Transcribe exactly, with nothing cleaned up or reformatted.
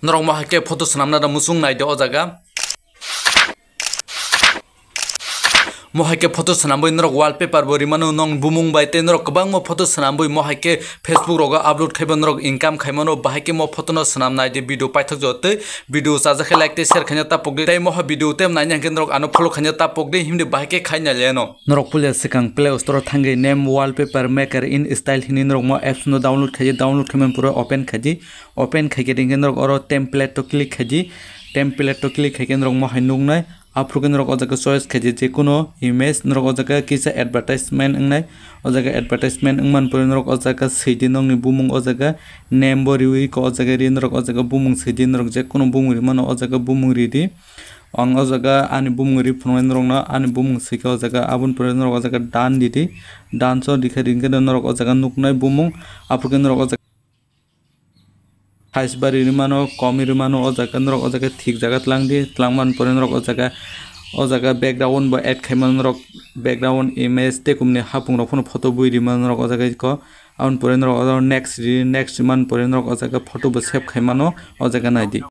Norok mo hai khe photo swnamna da muchung nai de o jaga. Mo hai khe photo swnamwi norok wallpaper bo rimano nong bumung bai, tei norok kwbangma photo swnamwi mo hai khe Facebook rogo upload khaibo norok income khaimano. Bahai khe mo photo no swnam nai de, video paithak jotwi video chajak khe like tei share khaina ta pokdi, tei mo ha video tem naina hwnkhe norok ano follow khaina ta pokdi himdi bahai khe khaina leno. Norok puila swkang Play Store o thangwi name wallpaper maker in style hini norok mo apps no download khaidi, download khaimani pore open khaidi, open khaikhe ringkhe norok oro template o click khaidi, template o click khaikhe norok mo hai nuknai. Aphuru khe norok o jaga choice khaidi je kuno image, norok o jaga kisa advertisement wngnai, o jaga advertisement wngmani pore norok o jaga swidi nokni bumung, o jaga name bo riwi khe o jaga ri norok o jaga bumung swidi, norok je kuno bumung rimano o jaga bumung ridi. Ang o jaga ani bumung ri phunuknai norokno, ani bumung swikhe o jaga, aboni pore norok o jaga done didi, done so rikhe ringkhe norok o jaga nuknai bumung, aphuru khe norok o jaga Size bari rimano, komi rimano, o jaga norok o jaga thik jaga tlang di, tlang man pore norok o jaga, o jaga background bo add khaimano norok, background image tei kumni hapung rok phano photo bui rimano norok o jaga iko, aboni pore norok o jaga next ri, next riman pore norok o jaga photo bo save khaimano o jaga nai di.